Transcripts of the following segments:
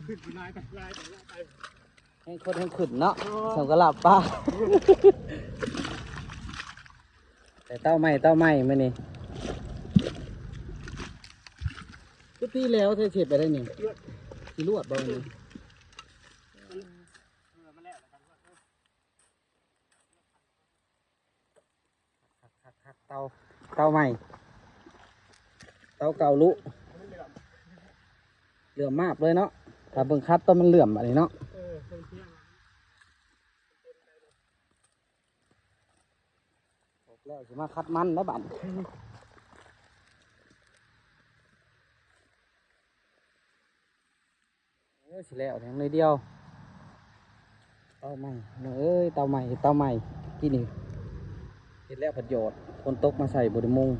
ຂຶ້ນໄປຫຼາຍໄປ ຫຼາຍໄປ ຫຼາຍໄປ ແຮງຄົນແຮງຂຶ້ນເນາະ ເນາະ ສ່ຳກັບລາບປາ ແຕ່ເຕົາໃໝ່ ເຕົາໃໝ່ມື້ນີ້ ຄືປີແລ້ວໃສ່ເສບໄປໄດ້ນີ້ ຊິລວດບໍ່ນີ້? ຄັກໆໆ ເຕົາ ເຕົາໃໝ່ ເຕົາເກົ່າລຸ ເຫຼື້ອມມາບເລີຍເນາະ ຖ້າເບິ່ງຄັດຕອນມັນເຫຼື້ອມບາດນີ້ເນາະ ເອີ ເບິ່ງເທື່ອ ອອກແລ້ວຊິມາຄັດມັນແລ້ວບາດນີ້ ເອີ ຊິແລ້ວແທ້ໜ້ອຍດຽວ ເຕົາໃໝ່ ນ້ອງເອີຍ ເຕົາໃໝ່ ເຕົາໃໝ່ ກີ້ນີ້ເຮັດແລ້ວພັດຢອດ ຝົນຕົກມາໃສ່ບໍ່ໄດ້ມຸງ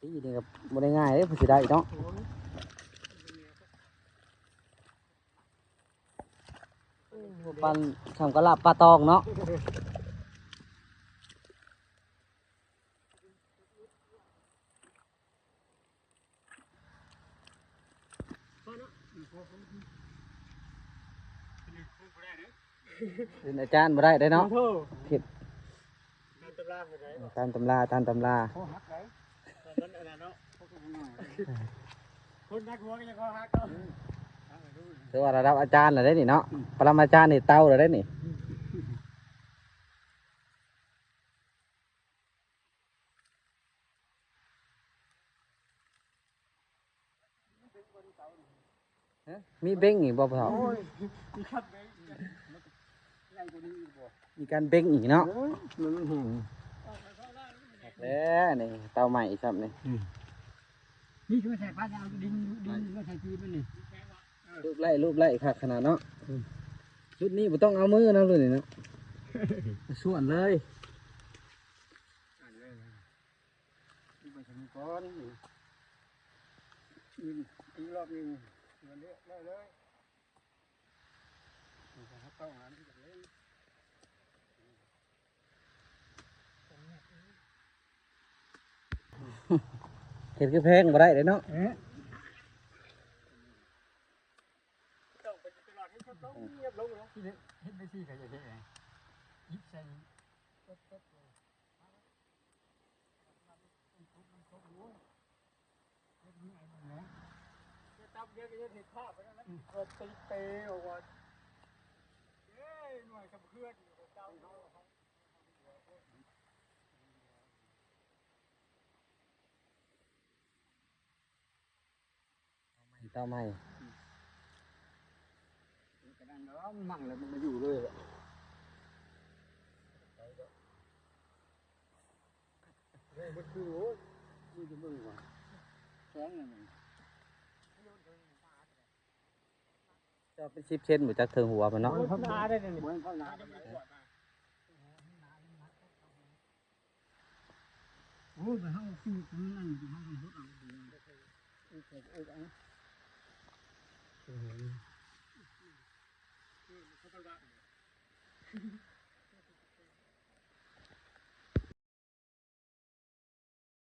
ປີນີ້ກໍບໍ່ໄດ້ງ່າຍເດ້ ເພິ່ນຊິໄດ້ເນາະ ໂອ້ຍ ໂອ້ ປານ ສ່ຳກັບລາບປາຕອງເນາະ ເປັນອາຈານບໍ່ໄດ້ເດ້ເນາະ ໂອ້ໂຫ ຜິດ ຕາມຕຳລາບໍ່ໄດ້ ຕາມຕຳລາ ຕາມຕຳລາ ຄໍຫັກໄດ້ ມັນອັນນັ້ນເນາະ ຄົນໜັກຫົວກໍຍັງຄໍຫັກເນາະ ຖືວ່າລະດັບອາຈານແລ້ວເດ້ນີ້ເນາະ ປະລະມາຈານນີ້ເຕົາແລ້ວເດ້ນີ້ ຮະ ມີເບັງອີກບໍ່ພໍ່? ໂອ້ຍ ມີຄັນເບັງອີກ ໃຫຍ່ກວ່ານີ້ອີກບໍ່? ມີການເບັງອີກເນາະ ໂອ້ຍ ມັນແຮງ ຄັກແລ້ວນີ້ ເຕົາໃໝ່ຊ້ຳນີ້ ອືມ ນີ້ຄືໃສ່ປາ ເອົາດິນ ດິນມາໃສ່ຕີນມັນນີ້ ລູບໄລ້ ລູບໄລ້ ຄັກຂະໜາດເນາະ ອືມ ລຸ້ນນີ້ບໍ່ຕ້ອງເອົາມືນຳລຸ້ນນີ້ເນາະ ສ່ວນເລີຍ ອັນນີ້ ໄປສຳກ່ອນ ອີກ ອີກລອບໜຶ່ງ ເດືອນເດ ໄດ້ເລີຍ ເຮັດຄືແພງບໍ່ໄດ້ເດ້ເນາະ ເອີ ເຮັດໄປຊີ້ກໍຢ່າເຮັດ ຫຍິບໃສ່ ເຕົາໃໝ່ ອືມ ກະນັ້ນເນາະ ມັນນັ່ງແລ້ວມັນມາຢູ່ເລີຍແຫຼະ ເອີ ມັນຄື ໂອ້ຍ ມີແຕ່ເບິ່ງວ່າ ແຂງນັ້ນ ເຈົ້າເປັນສິບເຊັນບໍ່ຈັກເທິງຫົວມັນເນາະ ບໍ່ເຫັນເຂົ້າໜາໄດ້ນີ້ ບໍ່ເຫັນເຂົ້າໜາໄດ້ນີ້ ໂອ້ຍ ເຮົາຄືມັນນັ້ນ ເຮົາ